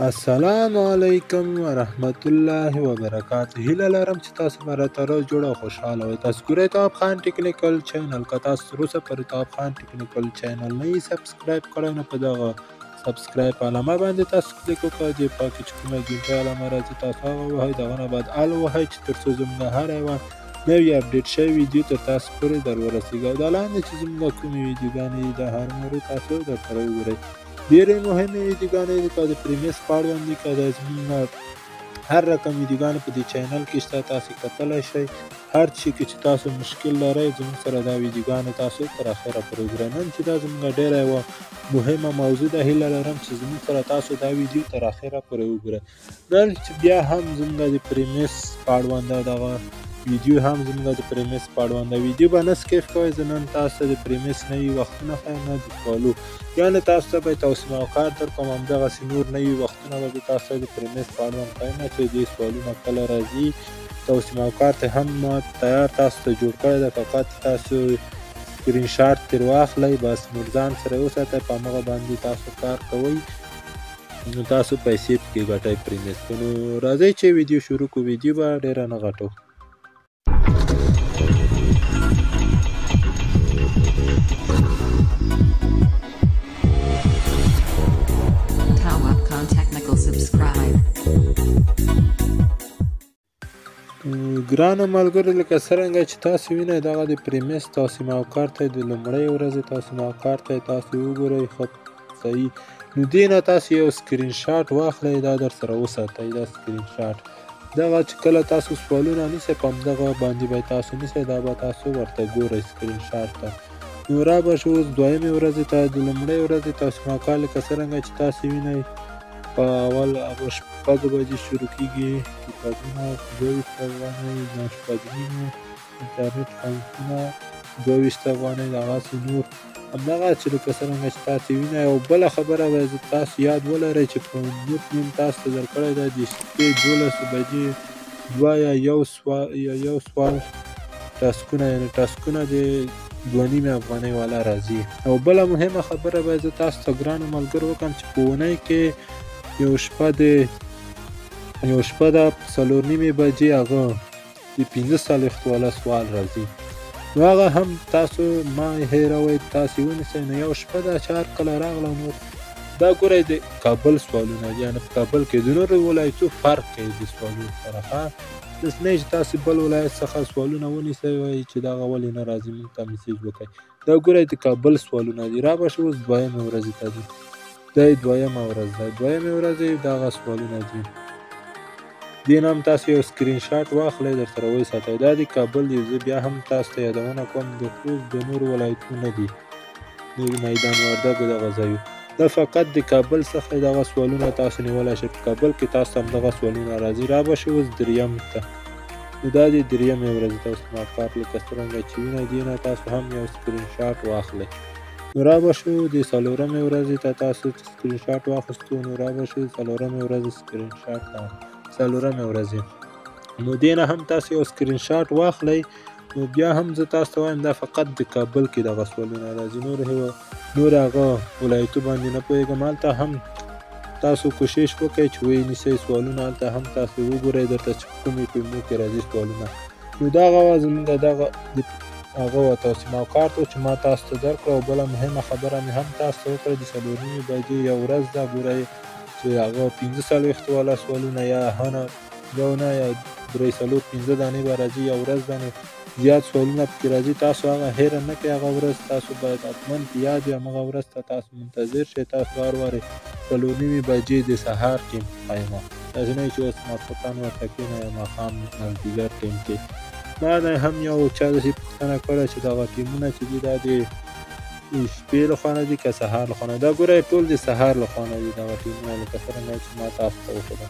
السلام علیکم ورحمت الله وبرکاته. هیله لرم چې تاسو به راته روغ جوړ او خوشحاله وئ. تاسو ګورئ تواب خان ټیکنیکل چینل. که تاسو تر اوسه پورې تواب خان ټیکنیکل چینل نه یي subscribe کړی، نو په دغه subscribe علامه باندې تاسو کلیک وکړئ. دې خوا کې چې کومه ګنټه علامه راځي تاسو هغه ووهئ، دغه نه بعد all ووهئ چې تر څو زموږ هره یوه نوې update شوې ویډیو تر تاسو پورې در ورسېږي. او دا لاندې چې زموږ کومې ویډیوګانې دي دا هر مرو تاسو در سره وګورئ. ډېرې مهمې ویډیوګانې دي، که د پریمیس په اړوند دي، که د زموږ هر رقم ویډیوګانې په دې چینل کې شته، تاسو کتلی شئ. هر څه کې چې تاسو مشکل لرئ زموږ سره دا ویډیوګانې تاسو تر اخره پورې وګورئ. نن چې دا زموږ ډېره یوه مهمه موضوع ده، هیله لرم چې زموږ سره تاسو دا ویډیو تر اخره پورې وګورئ. نن چې بیا هم زموږ د پریمیس په اړوند دغه ویډیو هم زموږ د پریمیس په اړوند ویډیو به نه skip کوئ. زه نن تاسو ته د پریمیس نوي وختونه ښیم، نه د سوالو، یعنې تاسو ته به توسیم او کار در کوم. همدغسې نور نوي وختونه به زه تاسو ته د پریمیس په اړوند ښیم چې دې سوالونه کله راځي. توسیم او کارت هم ما تیار تاسو ته جوړ کړی دی، فقط تاسو سکرین شاټ ترې واخلئ، بس نور ځان سره یې وساتئ، په همغه باندې تاسو کار کوئ، نو تاسو پیسې پکې ګټئ پریمیس کې. نو راځئ چې ویډیو شروع کړو، ویډیو به ډېره نه غټو. Subscribe. ګرانو ملګرو، لکه څرنګه چې تاسو وینئ دغه د پریمیس تاسو او کارت د لومړۍ ورځې تاسو او کارت تاسو وګورئ، ښه صحیح. نو دې نه تاسو یو سکرین شاټ واخلئ، دا در سره وساتئ. دا سکرین شاټ دغه چې کله تاسو سوالونه نیسئ په همدغه باندې به تاسو نیسئ، دا به تاسو ورته ګورئ سکرین شاټ ته. نو را به شو اوس دویمې ورځې ته. د لومړۍ ورځې تاسو او کار لکه څرنګه چې تاسو وینئ په اول هغه 6 بجې شروع کېږي، کتابونه 22 افغانۍ، دا شپږ نیمې انټرنېټ کانتونه 22 افغانۍ، دغسې نور همدغه چې لکه څرنګه چې تاسو وینئ. او بله خبره به زه تاسو یاد ولرئ چې په نوټ مې تاسو ته درکړی دی، د شپې 12 بجې دوه یا یو سوال ټاسکونه، یعنې ټاسکونه د 2.5 افغانۍ والا راځي. او بله مهمه خبره به زه تاسو ته ګرانو ملګرو وکړم چې په اونۍ کې یو شپه ده 4:30 بجې هغه د 45 والا سوال راځي، نو هغه هم تاسو ما هېروئ، تاسو ونیسئ. نو یو شپه ده چې هر کله راغله، نو دا ګورئ د کابل سوالونه دي، یعنې په کابل کې د نورو ولایتو فرق کوي د سوالونو سره. ښه داسې نه چې تاسو بل ولایت څخه سوالونه ونیسئ وایي چې دغه ولې نه راځي، موږ ته message وکړئ. دا ګورئ د کابل سوالونه دي. را به شو اوس دویمې ورځې ته دي، دا یې دویمه ورځ ده، دویمې ورځې دغه سوالونه دي. دې نه هم تاسو یو سکرین شاټ واخلئ، در سره وساتئ. دا د کابل دی، زه بیا هم تاسو ته یادونه کوم، د خوست د نورو ولایتونو نه دي، د میدان وردګو دغه ځایو، دا فقط د کابل څخه دغه سوالونه تاسو نیولی شئ. په کابل کې تاسو ته همدغه سوالونه راځي. را به شو اوس دریم ته. نو دا د دریمې ورځې تاسو کار لکه څرنګه چې وینئ، دې نه تاسو هم یو سکرین شاټ واخلئ. نو را به شو د څلورمې ورځې ته، تاسو چې سکرین شاټ واخیستو، نو را به شو د څلورمې ورځې سکرین شاټ ته، څلورمې ورځې. نو دې نه هم تاسو یو سکرین شاټ واخلئ. نو بیا هم زه تاسو ته وایم دا فقط د کابل کې دغه سوالونه راځي، نور هغه ولایتو باندې نه پوهېږم. هلته هم تاسو کوشش وکړئ چې ویې نیسئ سوالونه، هلته هم تاسو وګورئ درته چې کومې ټیمو کې راځي سوالونه. نو دغه وه زموږ دغه د هغه وه تاسو ما کارت و چې ما تاسو ته درکړه. او بله مهمه خبره مې هم تاسو ته وکړه، د 4:30 بجې یو ورځ ده، ګورئ چې هغه 45 والا سوالونه یا هنه یو نه یا 3 4 5 دانې به راځي یو ورځ ده، نو زیات سوالونه پکې راځي. تاسو هغه هېره نه کړئ، هغه ورځ تاسو باید حتما په یاد وي، همغه ورځ ته تاسو منتظر شئ. تاسو هر وارې 4:30 بجې د سهار ټیم ښیمه، داسې نه چې اوس ماسخوتن ورته کښېنئ یا ماښام مازدیګر ټیم کې. ما نه هم یو چا داسې پوښتنه کړه چې دغه ټیمونه چې دي دا د شپې لخوا نه دي که سهار لخوا نه؟ دا ګورئ ټول د سهار لخوا نه دي دغه ټیمونه، لکه څرنګه چې ما تاسو ته وښوده،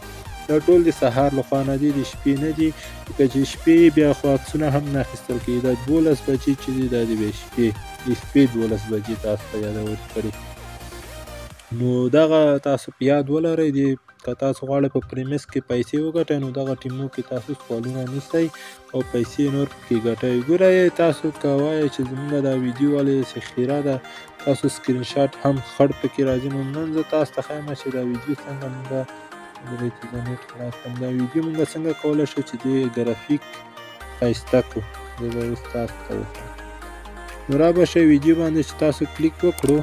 دا ټول د سهار لخوا نه دي، د شپې نه دي. لکه چې شپې بیا خو عکسونه هم نه اخیستل کېږي. دا 12 بجې چې دي دا د بیا شپې، د شپې 12 بجې تاسو ته یادول کړي. نو دغه تاسو په یاد ولرئ، که تاسو غواړئ په پریمیس کې پیسې وګټئ، نو دغه ټیمو کې تاسو سوالونه نیسئ او پیسې نور پکې ګټئ. ګورئ تاسو که وایئ چې زموږ دا ویډیو ولې داسې خیره ده، تاسو سکرین شاټ هم خړ پکې راځي. نو نن زه تاسو ته ښیم چې دا ویډیو څنګه مونږ درې چې زه نېټ خلاص کړم، دا ویډیو مونږ څنګه کولی شو چې دې ګرافیک ښایسته کړو. زه به اوس تاسو ته وښیم. نو را به شئ ویډیو باندې چې تاسو کلیک وکړو،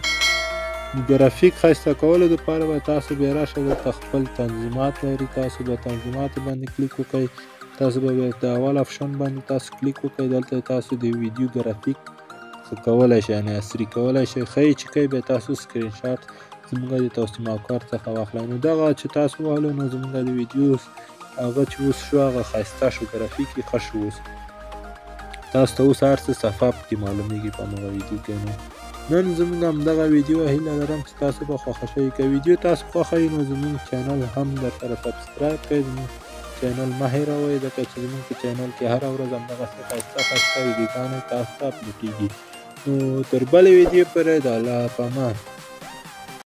ګرافیک ښایسته کولو دپاره به تاسو بیا راشئ دلته خپل تنظیمات لري، تاسو به تنظیماتو باندې کلیک وکړئ. تاسو به بیا د اول option باندې تاسو کلیک وکړئ. دلته تاسو د ویډیو ګرافیک ښه کولی شئ، یعنې عصري کولی شئ. ښه یې چې کوئ بیا تاسو سکرین شاټ زموږ د توسیم اوکار څخه واخلئ. نو دغه چې تاسو وهلو نو زموږ د ویډیو هغه چې اوس شو هغه ښایسته شو، ګرافیک یې ښه شو. اوس تاسو ته اوس هر څه صفا پکې معلومیږي په همغه ویډیو کې. نو نن زموږ همدغه ویډیو، هیله لرم چې تاسو به خوښه شئ. که ویډیو تاسو خوښه وي نو زموږ چینل هم در سره subscribe کړئ، زموږ چینل مه هېروئ، ځکه چې زموږ په چینل کې هره ورځ همدغسې ښایسته ښایسته ویډیوګانې تاسو ته اپلوډېږي. نو تر بلې ویډیو پورې د الله په امان.